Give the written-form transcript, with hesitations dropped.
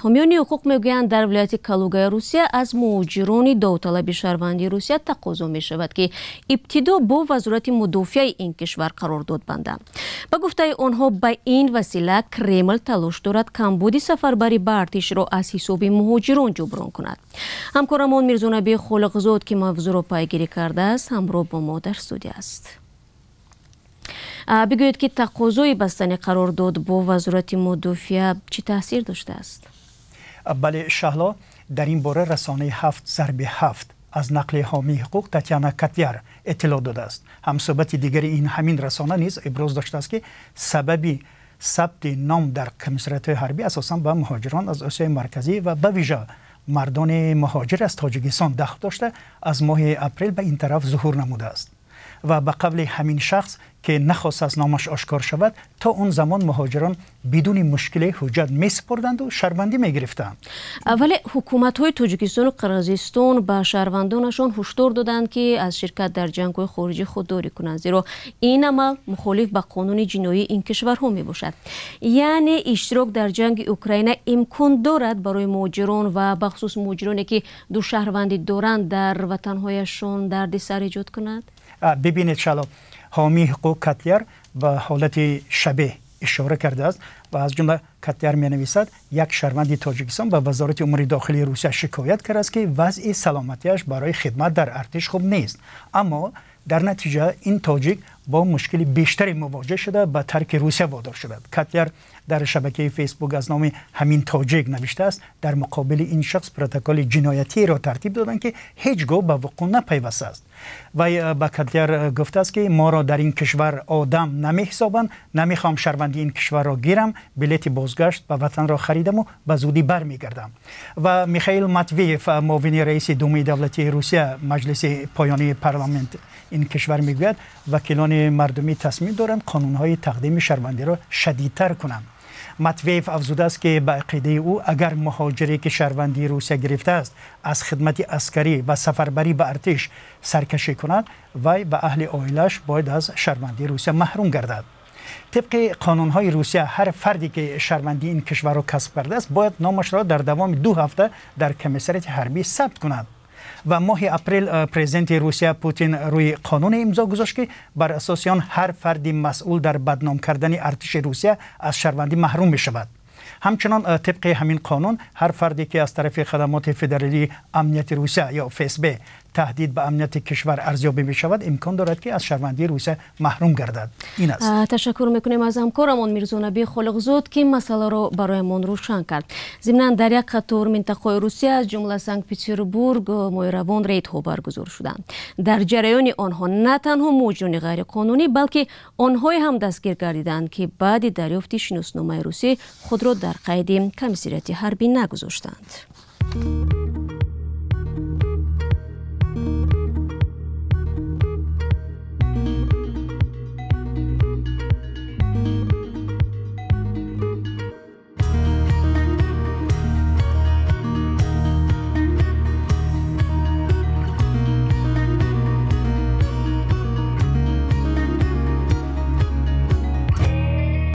Ҳомиёни ҳуқуқ мегӯянд, дар вилояти Калугаи Русия аз муҳоҷирони довталаби шаҳрвандии Русия тақозо мешавад, ки ибтидо бо Вазорати мудофиаи ин кишвар қарордод банданд. Ба гуфтаи онҳо, ба ин васила Кремл талош дорад камбуди сафарбарӣ ба артишро аз ҳисоби муҳоҷирон ҷуброн кунад. Ҳамкорамон Мирзонаби Холиқзод, ки мавзӯъро пайгирӣ кардааст, ҳамроҳ бо мо дар студия аст. Бигӯед, ки тақозои бастани қарордод бо Вазорати мудофиа чӣ таъсир доштааст? Бале, Шаҳло, дар ин бора расонаи 7x7 аз нақли ҳомии ҳуқуқ Татяна Катяр иттилоъ додааст. Ҳамсӯҳбати дигари ин ҳамин расона низ иброз доштааст, ки сабаби сабти ном дар комиссариятҳои ҳарбӣ асосан ба муҳоҷирон аз Осиёи Марказӣ ва ба вижа мардони муҳоҷир аз Тоҷикистон дахл дошта, аз моҳи апрел ба ин тараф зуҳур намудааст. Ва ба қавли ҳамин шахс, ки нахостааст номаш ошкор шавад, то он замон муҳоҷирон бидуни мушкиле ҳуҷҷат месупурданду шаҳрвандӣ мегирифтанд. Вале ҳукуматҳои Тоҷикистону Қирғизистон ба шаҳрвандонашон ҳушдор доданд, ки аз ширкат дар ҷангҳои хориҷӣ худдорӣ кунанд, зеро ин амал мухолиф ба қонуни ҷиноии ин кишварҳо мебошад. Яъне иштирок дар ҷанги Украина имкон дорад барои муҳоҷирон ва бахусус муҳоҷироне, ки ду шаҳрвандӣ доранд, дар ватанҳояшон дарди сар эҷод кунад? Бибинед, Шаҳло, ҳомии ҳуқуқ Катяр ба ҳолати шабеҳ ишора кардааст ва аз ҷумла Катяр менависад, як шаҳрванди Тоҷикистон ба Вазорати умури дохилии Русия шикоят кардааст, ки вазъи саломатиаш барои хидмат дар артиш хуб нест, аммо дар натиҷа ин тоҷик бо мушкили бештаре мувоҷеҳ шуда, ба тарки Русия водор шудад. Катяр дар шабакаи Фейсбук аз номи ҳамин тоҷик навиштааст, дар муқобили ин шахс протоколи ҷиноятиро тартиб доданд, ки ҳеҷ гоҳ ба вуқӯъ напайвастааст. Вай ба Катяр гуфтааст, ки моро дар ин кишвар одам намеҳисобанд, намехоҳам шаҳрвандии ин кишварро гирам, билети бозгашт ба ватанро харидаму ба зудӣ бармегардам. Ва Михаил Матвеев, муовини раиси Думаи давлатии Русия, маҷлиси поёнии парламент ин кишвар, мегӯяд, вакилони мардумӣ тасмим доранд қонунҳои тақдими шаҳрвандиро шадидтар кунанд. Матвеев афзудааст, ки ба ақидаи ӯ, агар муҳоҷире, ки шаҳрвандии Русия гирифтааст, аз хидмати аскарӣ ва сафарбарӣ ба артиш саркашӣ кунад, вай ба аҳли оилааш бояд аз шаҳрвандии Русия маҳрум гардад. Тибқи қонунҳои Русия, ҳар фарде, ки шаҳрвандии ин кишварро касб кардааст, бояд номашро дар давоми 2 ҳафта дар комиссариати ҳарбӣ сабт кунад. Ва моҳи апрел президенти Русия Путин рӯи қонуне имзо гузошт, ки бар асоси он ҳар фарди масъул дар бадном кардани артиши Русия аз шаҳрвандӣ маҳрум мешавад. Ҳамчунон, тибқи ҳамин қонун, ҳар фарде, ки аз тарафи Хадамоти федералии амнияти Русия ё ФСБ таҳдид ба амнияти кишвар арзёбӣ мешавад, имкон дорад, ки аз шаҳрвандии Русия маҳрум гардад. Ин аст. Ташаккур мекунем аз ҳамкорамон Мирзонаби Холиқзод, ки масъаларо бароямон рӯшан кард. Зимнан, дар як қатор минтақаҳои Русия, аз ҷумла Санкт Петербург, моҳи равон рейдҳо баргузор шуданд. Дар ҷараёни онҳо на танҳо муҳоҷирони ғайриқонунӣ, балки онҳое ҳам дастгир гардиданд, ки баъди дарёфти шиносномаи русӣ худро дар қайди комиссариати ҳарбӣ нагузоштанд.